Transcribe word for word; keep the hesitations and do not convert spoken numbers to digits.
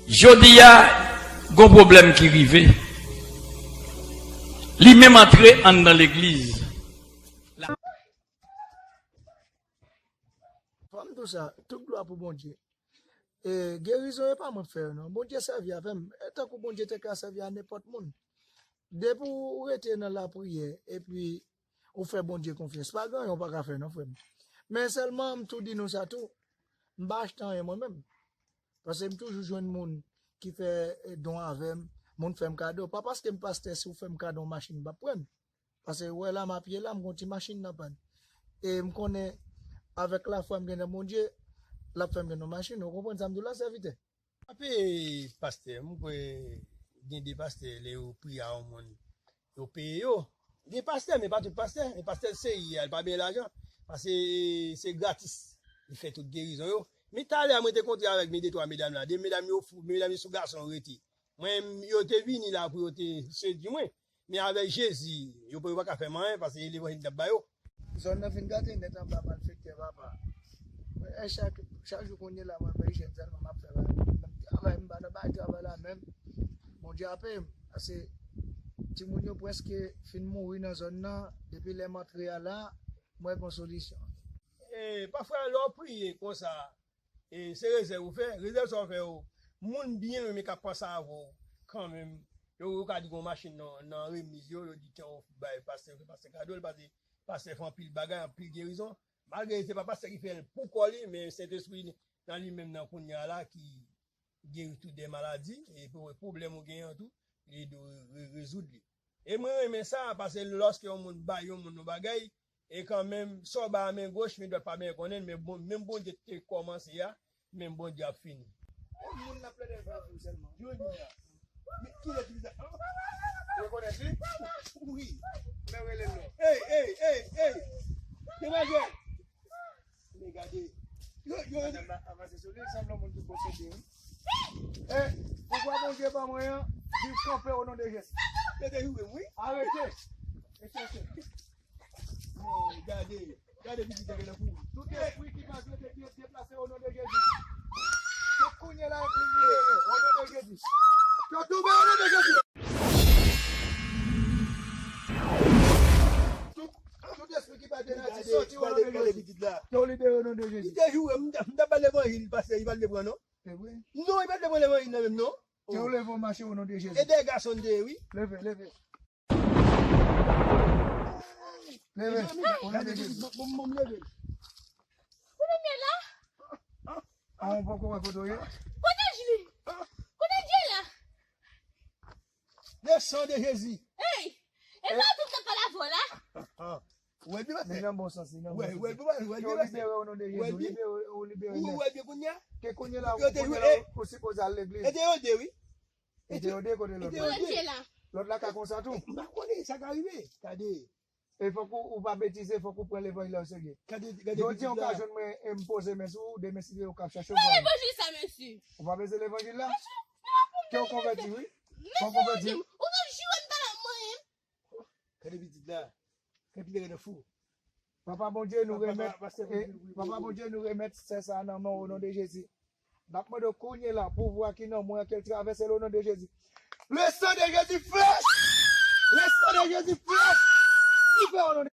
Jodi a, gon pwoblèm ki rive. Li menm antre anndan legliz. Fò m di w sa, tout glwa pou Bondye. E, gerizon e pa mwen k fè yo non. Bondye sèvi avè m. E tankou Bondye te ka sèvi a nenpòt moun. Depi w rete nan lapriyè, epi ou fè Bondye konfyans, pa gen anyen w pa ka fè non, frè m. Men sèlman, m tou di nou sa tou, m pa achte anyen mwen menm. Paske m toujou jwenn moun ki fè, e, don avè m, moun fè m kado. Pa paske m pastè, si w fè m kado yon machin, m p ap pran l. Paske w wè la m ap ye la, m gon ti machin nan pàn. E m konnen avèk lafwa m gen nan Bondye, l ap fè m jwenn yon machin. Ou konprann sa m di w la, sèvitè? Ape pastè, m kwè gen de pastè lè yo priye a yon moun, yo peye yo. Gen pastè, men pa tout pastè. Men pastè serye a, li pa benyen lajan. Paske se gratis li fè tout gerizon yo. Men talè a mwen te kontre avèk men de twa medam la. De medam yo fou, medam yo sou gason yo rete. Mwen, yo te vini la pou yo te sedui mwen. Men avèk Jezi, yo pa yo pa ka fè m anyen, paske se levanjil m t ap ba yo. Zòn nan fin gate nèt anba malfektè papa. Mwen, e chak, chak jou kounye la, mwen bay jèn sèlman m ap fè bagay. Menm travay, m pa nan bagay travay la menm. Bondye a peye m. Paske timoun yo prèske fin mouri nan zòn nan. Depi lè m antre a la, m wè gon solisyon. E, pafwa, lè w priye konsa, E se rezèv ou fè. Rezèv sa w fè yo, moun byen lwen men k ap panse avè w kanmenm. Yo, yo ka di gon machin nan, nan remiz yo, yo di tchè w bay pastè, fè pastè kado l, pastè, pastè fè anpil bagay, anpil gerizon. Malgre se pa pastè ki fè l pou kò li, men Sentespri nan li menm nan kounye a la ki geri tout de maladi, e pwoblèm ou genyen an tou, li ede w rezoud li. E mwen renmen sa, paske lòske yon moun bay yon moun yon bagay, e kanmenm, sa w bay a men goch, men dwat pa benyen konnen l, men bon, menm Bondye te kòmanse a, menm Bondye ap fini. Yon moun n ap plede fè pou sèlman. Jodi a. Men kilè ki vin sa? Ou rekonèt li? Wi. Men rele l non. Ey, ey, ey, ey! Demwazèl! Men gade. Yo, yo, yo. Madanm nan avanse sou li, li sanble yon moun ki posede, wi. E, pouvwa Bondye ban mwen an, viv kanpe o non de Jezi. Yo te joure m, wi. Arete. E chèche. Men gade. Gade pitit nan gen nan kouri. Tout espri ki pa vle de Dye deplase o non de Jezi. Se kounye la epi libere o non de Jezi. Yo tonbe o non de Jezi. Tout, tout espri ki pa de Dye soti o non de Jezi. Yo libere o non de Jezi. Li te joure m, m t ap ba l levanjil, pastè, li pa t vle pran non. Se vre? Non, li pa t vle pran levanjil nan menm non. Ke w leve w mache o non de Jezi. E de gason de wi. Leve, leve. Leve. O non de Jezi. Bon, bon, bon, leve. Ou menm ye la? An, ou poko wè kote w ye? Kote Jezi? Kote Dye la? Le san de Jezi. Ey! E pa tout k ap pale avè w la? Ou wè l byen pase? Li nan bon sans, li nan bon sans. Ou wè l byen pase? Ou wè l byen pase? Ou libere o non de Jezi. Ou libere, ou libere nèt. Ou wè l byen kounye a? Ke kounye la, kounye la, ou sipoze al legliz. E te yo de wi. E te yo de kote lòt la? Lòt la ka konsa tou. M pa konnen sa ka rive. Gade. E fòk ou, ou pa betize, fòk ou pran levanjil la o serye. Jodi a ou ka jwenn mwen e m poze men sou ou, demen si Dye vle ou ka ap chache w. Pran levanjil sa mesye. Ou pa bezwen levanjil la? Ke w konvèti wi. Fòk konvèti. Ou menm joure m pa nan mwen. Gade pitit la. Gade pitit la nan fou. Papa Bondye nou remèt, e, Papa Bondye nou remèt sè sa a nan men w o non de Jezi. N ap mande w kounye la, pouvwa ki nan mwen an, ke l travèse l o non de Jezi. Le san de Jezi flèch! Le san de Jezi flèch! Libere o non de